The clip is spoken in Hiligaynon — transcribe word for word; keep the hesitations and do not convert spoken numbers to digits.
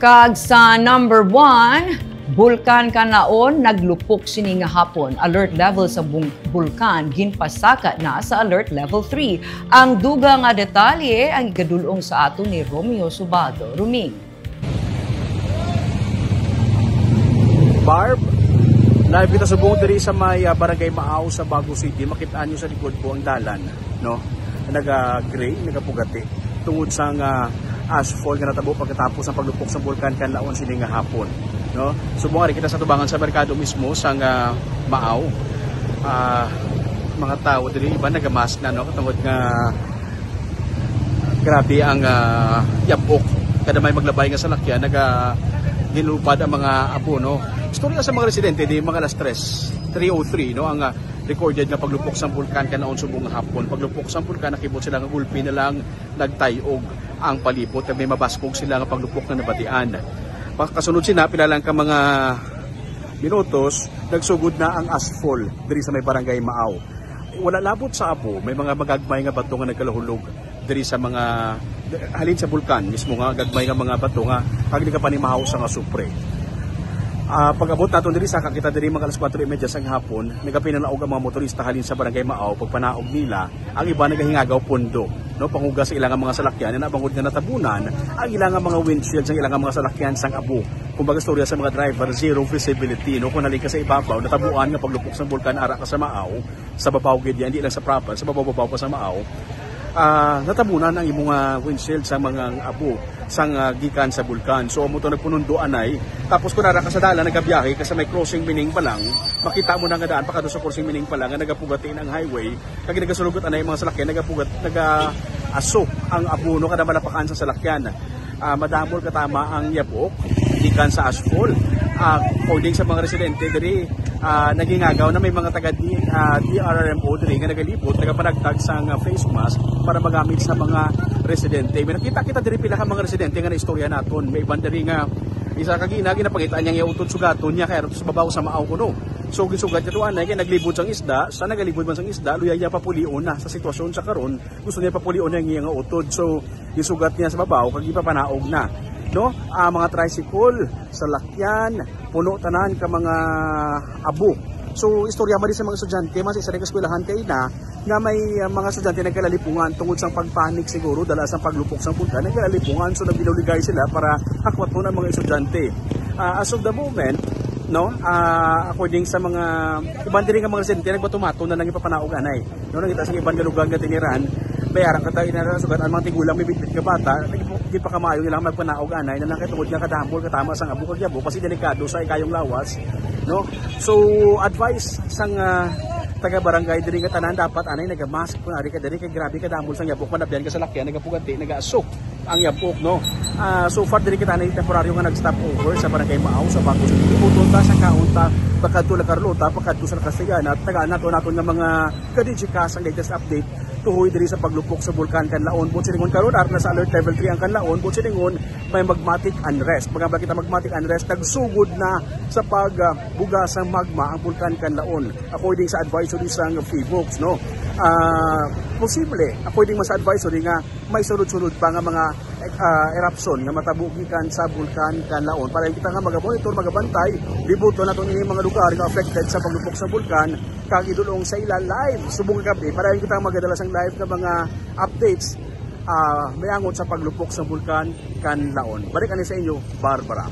Kag sa number one, Bulkan Kanlaon naglupok sini nga hapon. Alert level sa bung-, bulkan ginpasaka na sa alert level three. Ang dugang nga detalye ang igadul-ong sa aton ni Romeo Subado. Ruming. Barb, live kita subong diri sa may, ah, Barangay Maaw sa Bago City. Makit-an nyo sa likod ko ang dalan, no? Naga-gray, nagapugati tungod sa nga ashfall nga natabo pagkatapos ang paglupok sa Bulkan Kanlaon sini nga hapon, no? Subong ari kita sa tubangan sa merkado mismo sa nga Maaw. Ah, mga tawo diri, iban nagamask na, no? Tungod nga grabe ang, ah, yabok. Kada may maglabay nga salakyan, naga ginlupad ang mga abo, no? Istorya sa mga residente di mga alas tres, three oh three, no? Ang, ah, recorded nga paglupok sang bulkan kanaon subong nga hapon. Paglupok sang bulkan, nakibot sila nga gulpi na lang nagtay-og ang palibot, kag may mabaskog sila nga paglupok nga nabatian. Pagkasunod sina, pila lang ka mga minutos, nagsugod na ang ashfall diri sa may Barangay Maaw. Wala labot sa abo, may mga magagmay nga bato nga nagkalahulog diri sa mga, halin sa bulkan mismo, nga gagmay nga mga bato nga kag nagapanimahaw sa nga supre. Ah, pag-abot naton diri, sa kakita diri mga alas kwatro y media sang hapon, nagapinanaog ang mga motorista halin sa Barangay Maaw. Pagpanaog nila, ang iba nagahingagaw pundo, no, panghugas sa ilang mga salakyan, na bangod nga natabunan ang ilang mga windshield sang ilang mga salakyan sang abo. Kumbaga, istorya sa mga driver, zero visibility, no, kung halin ka sa ibabaw, natabuan nga paglupok sang bulkan, ara ka sa Maaw, sa babaw gid yan, di lang sa proper, sa babaw-babaw pa sa Maaw. Ah, natabunan ang imong, ah, windshield sa mga abo sang, ah, gikan sa bulkan. So, amo to nagpunundo anay. Tapos kung ara ka sa dalan, nagabiyahe ka sa may crossing Mining pa lang, makita mo na nga daan pakadto sa crossing Mining pa lang nga nagapugati na ang highway. Kag nagasurugot anay mga salakyan, nagapugat, naga-aso ang abo, no, kada malapakan sa salakyan. Ah, madamol katama ang yabok gikan sa ashfall. Ah, according sa mga residente diri, ah, nagingagaw na may mga taga D-, ah, D R R M O diri nga nagalibot, nagapanagtag sang, ah, face mask para magamit sa mga residente. May nakita kita diri pila ka mga residente nga naistorya naton. May iban diri nga isa ka gina, ginapangitaan niya nga utod sugaton niya kay aron sa babaw sa Maaw kuno. So, gisugat niya to anay kay naglibot sang isda, sa nagalibot man sang isda, luyay niya papulion na sa sitwasyon sa karon, gusto niya papulion na ang iyang utod. So, gisugat niya sa babaw kag ipapanaog na, no? Ah, mga tricycle, salakyan, puno tanan ka mga abo. So, istorya man din sa mga estudyante, mas isa rin ka eskwelahan kay na, nga may, ah, mga estudyante nagkalalipungan tungod sa pagpanik siguro, dala sa paglupok sa bulkan, nagkalalipungan. So, nagbinuligay sila para hakwaton ang mga estudyante. Ah, as of the moment, no, ah, according sa mga, iban diri nga mga residente, nagbatumato na lang ipapanaog anay. No, nangita sa iban nga lugar nga tiniran, bayaran ka tayo na sugat ang mga tigulang may bitbit nga bata, nagipakamayo nila magpanaog anay na lang kay tungod nga kadamol katama sang abo kag yabo kasi delikado sa ikayong lawas, no? So, advice sang, ah, taga barangay diri nga tanan dapat anay nagamask kung ari ka diri kay grabe kadamol sang yabo, manabyan ka sa lakyan, nagapugati, nagaasok ang yabok, no? Ah, so far, diri kita na temporaryo nga nag-stop over sa Barangay Maaw, sa Bago City. Ibuton ta sa kaunta, pakadto La Carlota, pakadto sa La Castellana, at tagaan nato naton nga mga ka-digikas ang latest update tuhoy diri sa paglupok sa Bulkan Kanlaon. Buot silingon karon, ara na sa alert level three ang Kanlaon. Buot silingon, may magmatic unrest. Pag kita magmatic unrest, nagsugod na sa pagbuga sa magma ang Bulkan Kanlaon, according sa advisory sang PHIVOLCS, no? Ah, posible, according man sa advisory, nga may sunod-sunod pa nga mga, ah, eruption nga matabo gikan sa Bulkan Kanlaon. Para kita nga magamonitor, magabantay, libuton naton ini mga lugar nga affected sa paglupok sa bulkan, kag idulong sa ila live subong kagabi. Para kita magadala sang live nga mga updates, ah, may angot sa paglupok sa Bulkan Kanlaon. Balik ani sa inyo, Barbara.